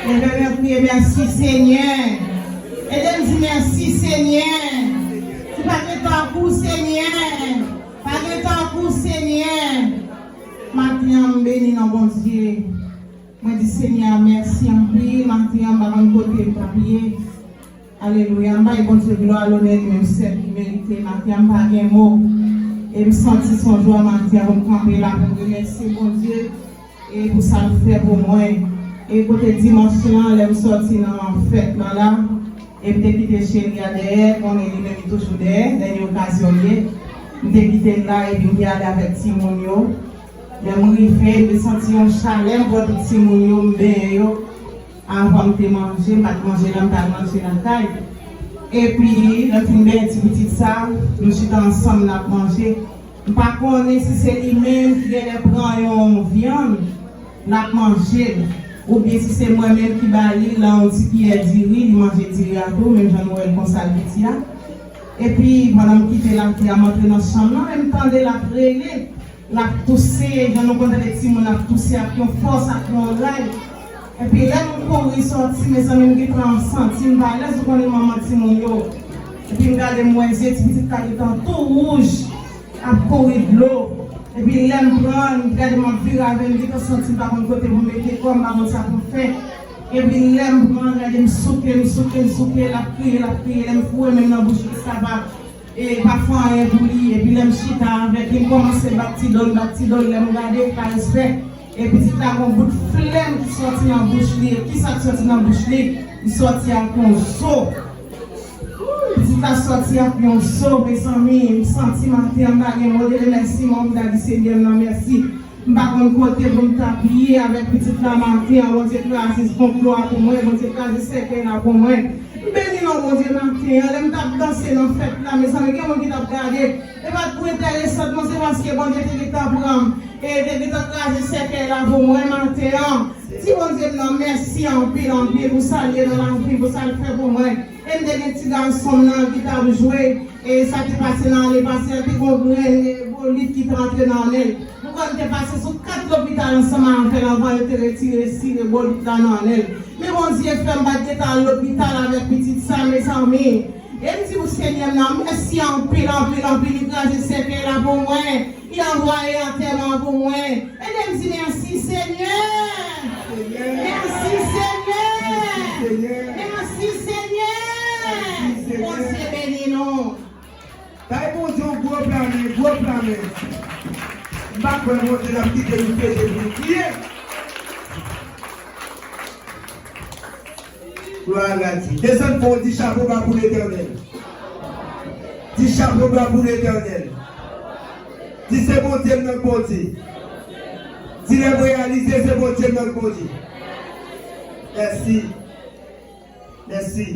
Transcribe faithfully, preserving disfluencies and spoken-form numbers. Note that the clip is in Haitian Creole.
Ede m kriye, mèsi, Senyè. Ede m di, mèsi, Senyè. Di, pa gen tankou, Senyè. Pa gen tankou, Senyè. Maten an, m beni non Bondye. Mwen di, Senyè, mèsi anpil. Maten an, m pa konn kote m t ap ye. Alelouya. M bay Bondye glwa, lonè, li menm sèl ki merite. Maten an, m pa gen mo. E m santi se yon jwa maten an pou m kanpe la, pou m remèsye Bondye. E pou sa l fè pou mwen. E kote dimanch lan, lè m sòti nan fèt la la, e m te kite cheri a dèyè, konnen li menm li toujou dèyè, dènye okazyon l ye. M te kite l la, epi m te ale avèk timoun yo. Lè m rive, m te santi yon chalè, m pran tout timoun yo, m benyen yo. Avan m te manje, m pa t manje la, m t al manje lakay. Epi, lè m fin benyen ti pitit sa, nou chita ansanm, n ap manje. M pa konnen si se li menm ki genlè pran yon vyann, l ap manje l. Oubyen si se mwen menm ki ba li l nan yon ti kiyè diri, li manje diri a tou, menm jan nou wè l konsa l piti a. Epi, pandan m kite l atè a, m antre nan chanm nan, e m tande l ap rele, l ap touse, jan nou konn tande timoun ap touse ak yon fòs, ak yon ray. Epi lè m kouri sòti, mezanmi, m gentan santi m pa alèz, ou konnen manman timoun yo. Epi m gade, m wè zye ti pitit la gentan tou wouj, ap kouri dlo. Epi lè m pran l, m gade, m ap vire avè l, m gentan santi m pa konn kote pou m mete kò m, m pa konn sa pou m fè. Epi lè m pran l, gade, m souke, m souke, m souke, l ap kriye, l ap kriye, lè m foure men m nan bouch li, sa pa e pa fè anyen pou li, epi lè m chita avèk li, m kòmanse bat ti do l, bat ti do l, lè m gade, pa respè. E pitit la gon bout flèm ki sòti nan bouch li, e kisa k sòti nan bouch li? Li sòti ak yon zo. Pitit la sòti ak yon zo, mezanmi, m santi maten an, m pa gen mo de remèsiman pou m ta di Senyè m nan mèsi. M pa konn kote pou m t ap ye avèk pitit la maten an, Bondye kraze konplo a pou mwen, Bondye kraze sèkèy la pou mwen. M beni non Bondye maten an, lè m t ap danse nan fèt la, mezanmi, gen moun ki t ap gade. E pa t pou enteresan m non, se paske Bondye te gentan pran m, e te gentan kraze sèkèy la pou mwen maten an. Di Bondye m nan mèsi anpil, anpil pou sa l ye nan lavi m, pou sa l fè pou mwen. E m te gen ti gason m nan ki t ap jwe, e sa te pase nan ane pase an, te gon grenn, e, bolit ki te antre nan nen l. Ou konn te pase sou kat lopital ansanm avè l anvan yo te retire sire bolit la nan nen l. Men Bondye fè m pa t gentan al lopital avèk pitit sa, mezanmi. E m di pou Senyè m nan mèsi anpil, anpil, anpil, li kraze sèkèy la pou mwen. Li anvwaye antèman pou mwen. Ede m di mèsi, Senyè. Mèsi, Senyè. Mèsi, Senyè. Bondye beni nou. Bay Bondye yon gwo aplodi, gwo aplodi. M pa kwè Bondye l ap kite nou fete pou nou kriye. Glwa a Dye. Desann fò, di chapo ba pou Letènèl. Di chapo ba pou Letènèl. Di se Bondye m nan k Bondye. Di lè m reyalize se Bondye m nan k Bondye. Mèsi. Mèsi.